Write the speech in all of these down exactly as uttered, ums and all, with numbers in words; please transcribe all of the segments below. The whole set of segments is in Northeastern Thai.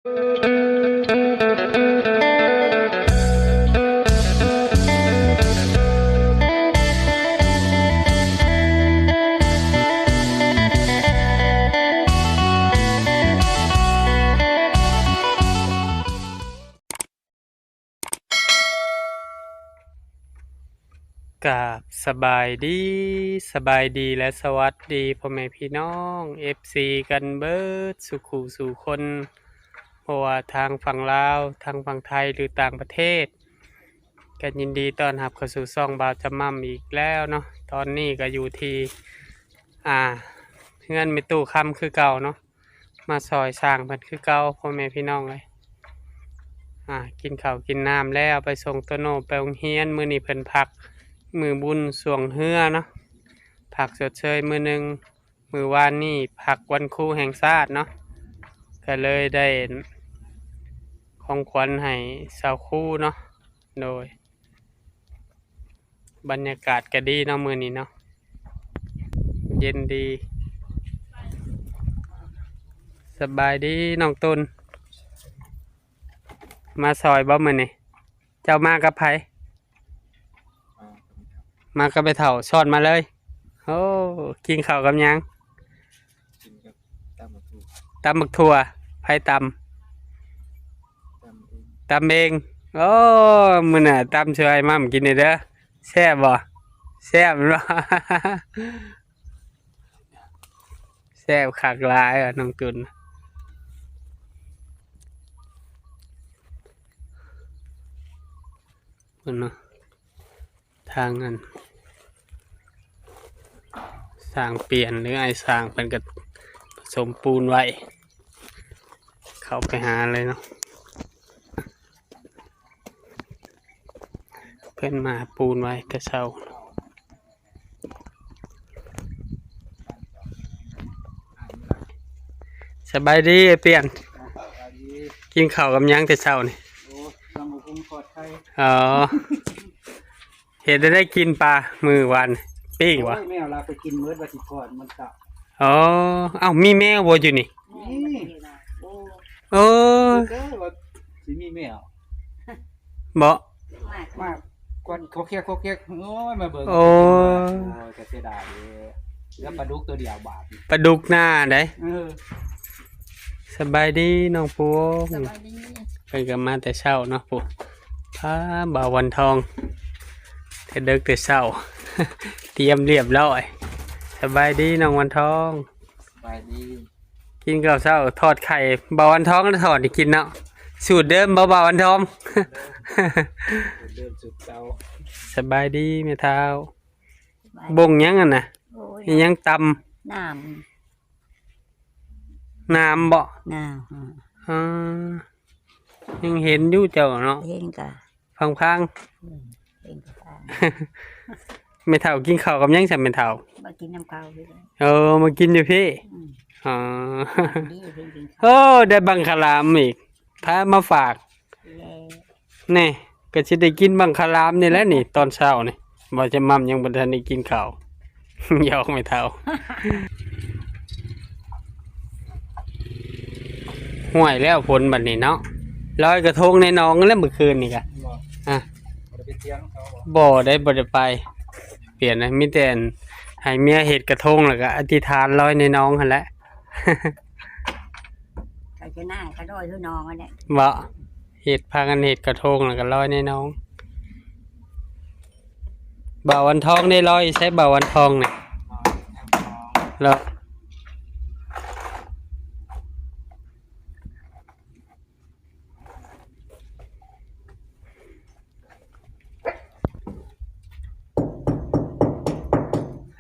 กราบสบายดี สบายดีและสวัสดีพ่อแม่พี่น้อง เอฟซี กันเบิดสู่คู่สู่คน เพราะว่าทางฝั่งลาว ทางฝั่งไทย หรือต่างประเทศ ก็ยินดีต้อนรับเข้าสู่ช่องบ่าวจำม่ำอีกแล้วเนาะ ตอนนี้ก็อยู่ที่ อ่า เฮือนแม่ตู้คำคือเก่าเนาะ มาซอยสร้างเพิ่นคือเก่า พ่อแม่พี่น้องเอ้ย อ่า กินข้าวกินน้ำแล้ว ไปส่งโตโน่ไปโรงเรียน มื้อนี้เพิ่นพัก มื้อบุญช่วงเฮือเนาะ พักชดเชยมื้อหนึ่ง มื้อวานนี้พักวันครูแห่งชาติเนาะ ก็เลยได้ของขวัญให้ชาวครูเนาะ โดย บรรยากาศก็ดีเนาะ มื้อนี้เนาะ เย็นดี สบายดีน้องตุน มาซอยบ่มื้อนี้ เจ้ามากับไผ มากับแม่เฒ่า ซ้อนมาเลย โอ้ กินข้าวกับหยัง กินกับตำบักถั่ว ตำบักถั่ว ไผตำ ตำเอง ตำเอง โอ้ มื้อหน้าตำช่วยม่ำกินหน่อยเด้อ แซ่บบ่ แซ่บบ่ แซ่บคักหลายอ่ะน้องตุน เพิ่นเนาะ ทางอัน สร้างเปลี่ยนหรือไอ้สร้างเพิ่นก็ผสมปูนไว้ เข้าไปหาเลยเนาะ เพิ่นมาปูนไว้แต่เช้า สบายดีไอ้เปลี่ยน กินข้าวกับหยังแต่เช้านี่ โอ้ ตำบักหุ่งทอดไข่ อ๋อ เฮ็ดได้กินปลามื้อวาน ปิ้งวะ โอ้ย แมวลาไปกินเมิดว่าสิทอดมันกะ อ๋อ เอ้า มีแมวบ่อยู่นี่ นี่ โอ้ โอ้ เด้อว่าสิมีแมว บ่ มากกว่าคอกแคกคอกแคก โอ้ย มาเบิ่ง โอ้ โอ้ย ก็เสียดายเด้อ แล้วปลาดุกตัวเดียวบาด ปลาดุกหน้าได๋ เออ สบายดีน้องพวง สบายดี เพิ่นก็มาแต่เช้าเนาะ ผู้ พาบ่าววันทอง แต่เดิกแต่เช้า เตรียมเรียบร้อย สบายดีน้องวันทอง สบายดี กินข้าวเช้าทอดไข่ บ่าววันทองทอดให้กินเนาะ สูตรเดิมบ่บ่าววันทอง เดิมสูตรเก่า สบายดีแม่เฒ่า สบาย บ่งหยังหั่นน่ะ โอ้ย มีหยังตำ น้ำ น้ำบ่ น้ำ อืม อ่า ยังเห็นอยู่เจ้าเนาะ เห็นกะ พังๆ อืม เห็นกะพัง แม่เฒ่ากินข้าวกับหยังซะแม่เฒ่า มากินน้ำข้าวอยู่เลย เออ มากินอยู่พี้ อืม อ๋อ ดีเพิ่นกินข้าว โอ้ ได้บังคลามอีก พามาฝาก แล้ว นี่ ก็สิได้กินบังคลามนี่แหละนี่ ตอนเช้านี่ บ่าวจำม่ำยังบ่ทันได้กินข้าว หยอกแม่เฒ่า ห้วยแล้วฝนบัดนี้เนาะ ลอยกระทงในหนองแล้วเมื่อคืนนี่กะ บ่ อ่ะ บ่ได้ไปเถียงเขาบ่ บ่ได้ บ่ได้ไป เปลี่ยนนะ มีแต่อันให้เมียเฮ็ดกระทงแล้วก็อธิษฐานลอยในหนองหั่นแหละ เขาจะหน้าเขาลอยอยู่หนองอันเนี้ย บ่ เฮ็ด พากันเฮ็ดกระทงแล้วก็ลอยในหนอง บ่าววันทองได้ลอย ใช้บ่าววันทองเนี่ย แล้ว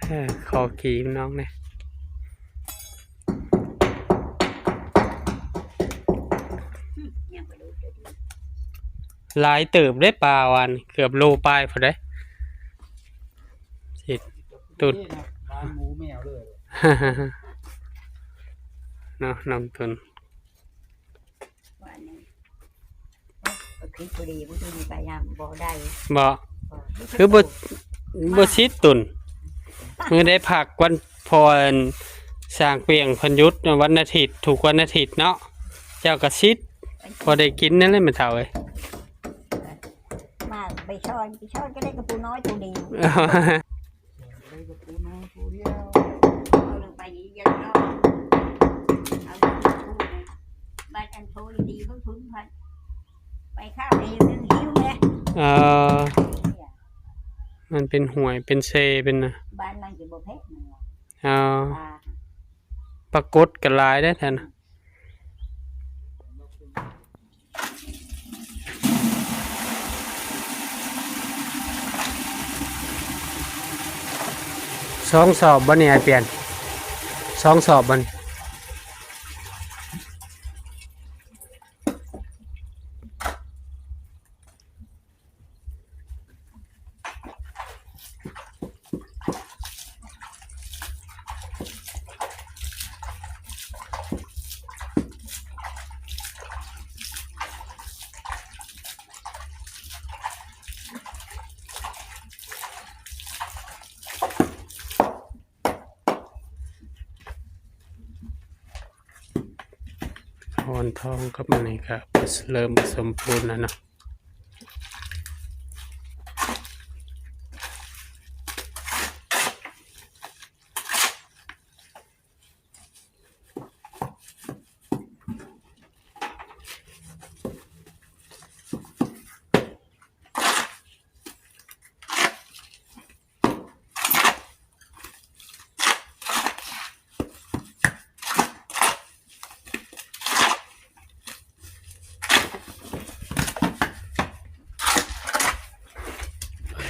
เออ ขอขี่น้องเนี่ย หลายเติบได้ปลาวัน เกือบโลปลายพอได้ สิ ตุด นี่นะ ร้านหมูแมวเลย เนาะ น้องตุน ว่าอันนี้ เอาพริกพอดี บ่ดีไปย่างบ่ได้ บ่ บ่ คือบ่ บ่สิตุน มื้อได้พักวันพร สร้างเปียงเพิ่นหยุดวันอาทิตย์ ทุกวันอาทิตย์เนาะ เจ้าก็สิ พอได้กินนั่นแหละแม่เฒ่าเอ้ย มาไปช้อน ไปช้อนก็ได้กระปูน้อยตัวเดียว ได้กระปูน้อยตัวเดียว เอาลงไปเยอะๆเนาะ เอาลงไปพูดเลย บ้านอันโทรดีเขาทุนพัน ไปข้าวเดียวนึงหิวเลย เออ มันเป็นห้วย เป็นเซ เป็นนะ บ้านมันจะบ่เผ็ดมันหรอก เออ ปลา ปรากฏกันหลายได้อแท้นะ สองสอบบ่นี่ อ้ายเปลี่ยน สองสอบบ่นี่ อ่อนทองครับ มันนี่ก็เริ่มสมบูรณ์แล้วเนาะ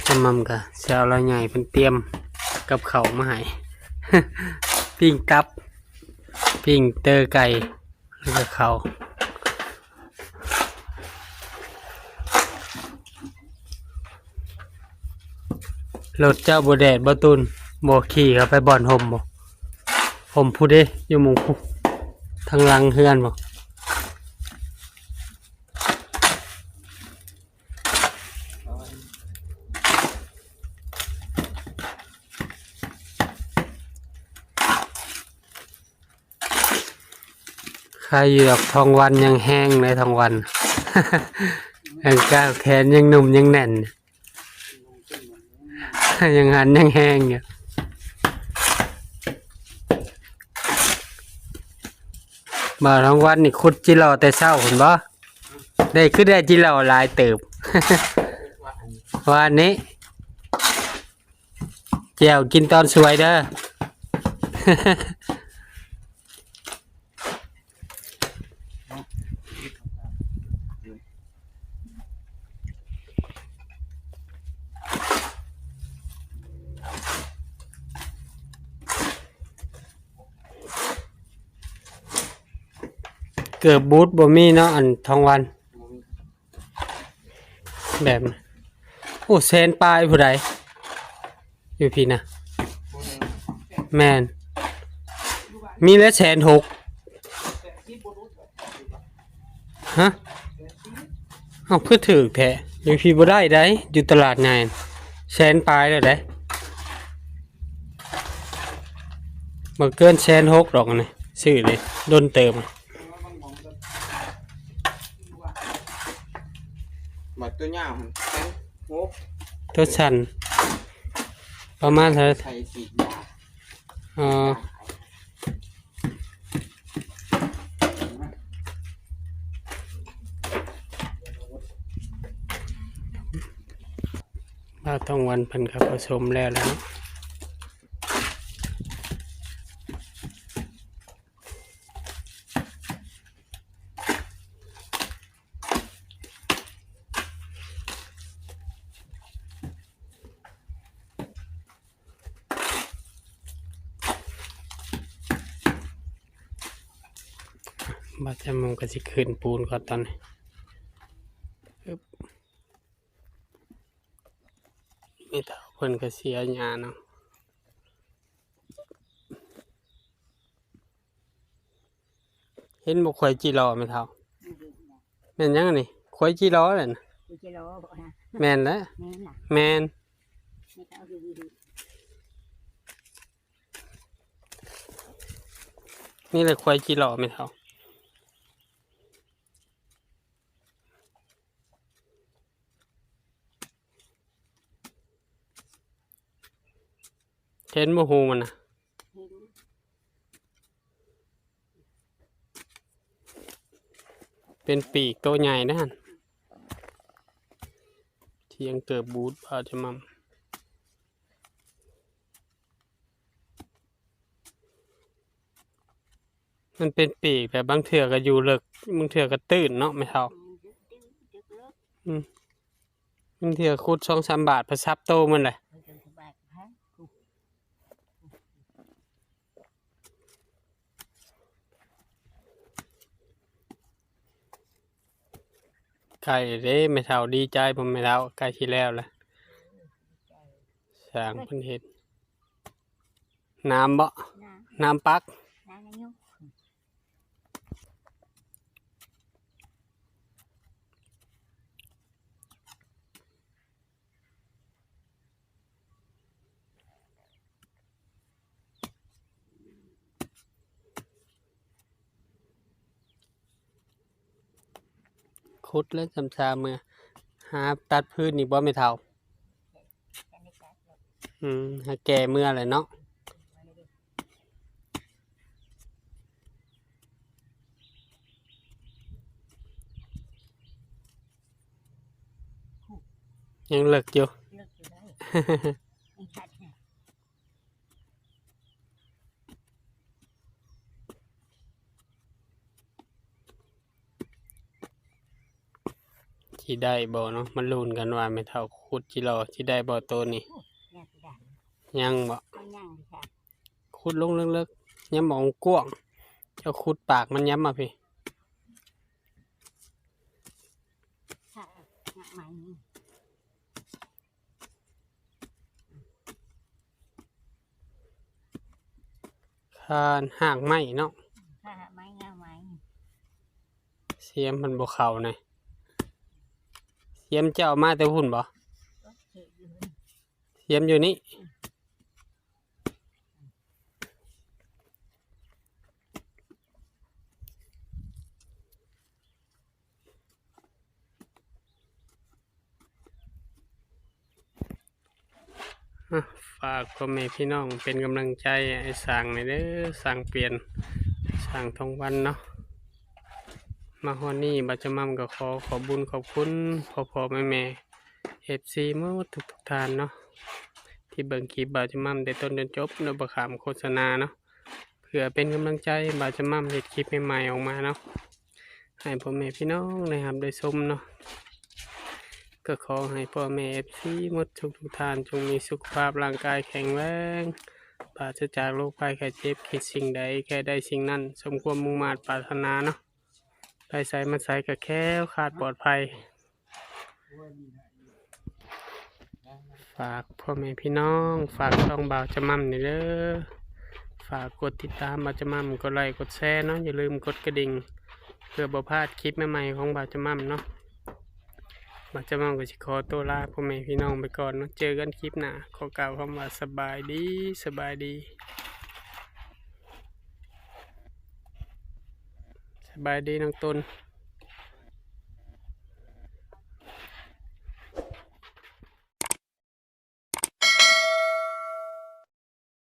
จำมั่มกะเช้าลาวใหญ่เพิ่นเตรียมกับข้าวมาให้ ปิ้งตับ ปิ้งเตอไก่ แล้วก็ข้าว รถเจ้าบ่แดดบ่ตูน บ่ขี่เข้าไปบ่อนห่มบ่ ห่มผู้เด้ อยู่หม่องผู้ ทางหลังเฮือนบ่ ใครอยู่ดอก ทองวันยังแห้งเลย ทองวัน ยังก้าวแขนยังหนุ่มยังแน่น ยังหันยังแห้งอยู่ บ่าวทองวันนี่ขุดจิหล่อแต่เช้า เห็นบ่ ได้ คือได้จิหล่อหลายเติบ วันนี้ แจ่วกินตอนสวยเด้อ เกือบบูทบ่มีเนาะ อันทองวัน แบบนั้น โอ้ แสนปลายผู้ใด อยู่พี้นะ แม่น มีแล้วแสนหก ฮะ เอ้า คือถืกแท้ อยู่พี้บ่ได้ได๋ อยู่ตลาดใหญ่ แสนปลายแล้วได๋ บ่เกินแสนหกดอกอันนี้ ซื้อเลย โดนเติม หมดตัวยาวหั่น แสนหก ตัวสั้น ประมาณเท่าไหร่ ใส่สีดยา อ๋อ บ่าวทองวันเพิ่นก็ผสมแล้วแล้วเนาะ บ่าวแจ่มก็สิขึ้นปูนก่อนตอนนี้ อึ๊บ แม่เฒ่าเพิ่นก็เสียหญ้าเนาะ เห็นบ่ ควายจิหล่อแม่เฒ่า แม่นหยังอันนี้ ควายจิหล่อนั่นน่ะ จิหล่อบ่นะ แม่นแล้ว แม่นล่ะ แม่น แม่เฒ่าอยู่ดีๆ นี่แหละควายจิหล่อแม่เฒ่า เห็นบ่ฮูมันน่ะ เห็น เป็นปีกโตใหญ่เด้หั่น เถียงเกิบบูด บ่าวจำม่ำ มันเป็นปีก แต่บางเทื่อก็อยู่เลิก บางเทื่อก็ตื้นเนาะแม่เฒ่า อืม บางเทื่อขุดสองสามบาท ไปซับโตมันแหละ ใกล้เด้แม่เฒ่า ดีใจบ่แม่เฒ่า ใกล้สิแล้วแหละ สร้างเพิ่นเฮ็ด น้ำบ่ น้ำ น้ำปัก น้ำอายุ ขุดแล้วสำซาเมือ หาตัดพื้นนี่บ่แม่เฒ่า อืม หาแก่เมือเลยเนาะ ยังเลิกอยู่ เลิกอยู่ได้ สิได้บ่เนาะ มาลุ้นกันว่าแม่เฒ่าขุดจิหล่อสิได้บ่โตนี้ โอ้ย ยังสิได้ ยังบ่ มันยังสิได้ ขุดลงเลิกๆ ย้ำบ่องกว้าง เจ้าขุดปากมันย้ำมาพี่ ค่ะ หากไม้นี่ คานหากไม้เนาะ ค่ะ ไม้งามไม้ เสียมมันบ่เข้านะ เสียมเจ้ามาแต่พุ่นบ่ ก็เขตอยู่ เสียมอยู่นี่ อ่ะ ฝากพ่อแม่พี่น้องเป็นกำลังใจให้สร้างหน่อยเด้อ สร้างเปลี่ยน สร้างทองวันเนาะ มาฮอดนี้บ่าวจำม่ำก็ขอขอบบุญขอบคุณพ่อๆ แม่ๆ เอฟซี หมดทุกๆ ท่านเนาะ ที่เบิ่งคลิปบ่าวจำม่ำแต่ต้นจนจบโดยบ่ข้ามโฆษณาเนาะ เพื่อเป็นกำลังใจให้บ่าวจำม่ำเฮ็ดคลิปใหม่ๆ ออกมาเนาะ ให้พ่อแม่พี่น้องได้รับได้ชมเนาะ ก็ขอให้พ่อแม่ เอฟซี หมดทุกๆ ท่านจงมีสุขภาพร่างกายแข็งแรง ปราศจากโรคภัยไข้เจ็บ คิดสิ่งใดแค่ได้สิ่งนั้น สมความมุ่งมาดปรารถนาเนาะ ไปไสมาไสก็แคล้วคลาดปลอดภัย ฝากพ่อแม่พี่น้อง ฝากช่องบ่าวจำม่ำนี่เด้อ ฝากกดติดตามบ่าวจำม่ำ กดไลค์กดแชร์เนาะ อย่าลืมกดกระดิ่ง เพื่อบ่พลาดคลิปใหม่ๆ ของบ่าวจำม่ำเนาะ บ่าวจำม่ำก็สิขอตัวลาพ่อแม่พี่น้องไปก่อนเนาะ เจอกันคลิปหน้า ขอกล่าวคำว่าสบายดี สบายดี สบายดีน้องต้น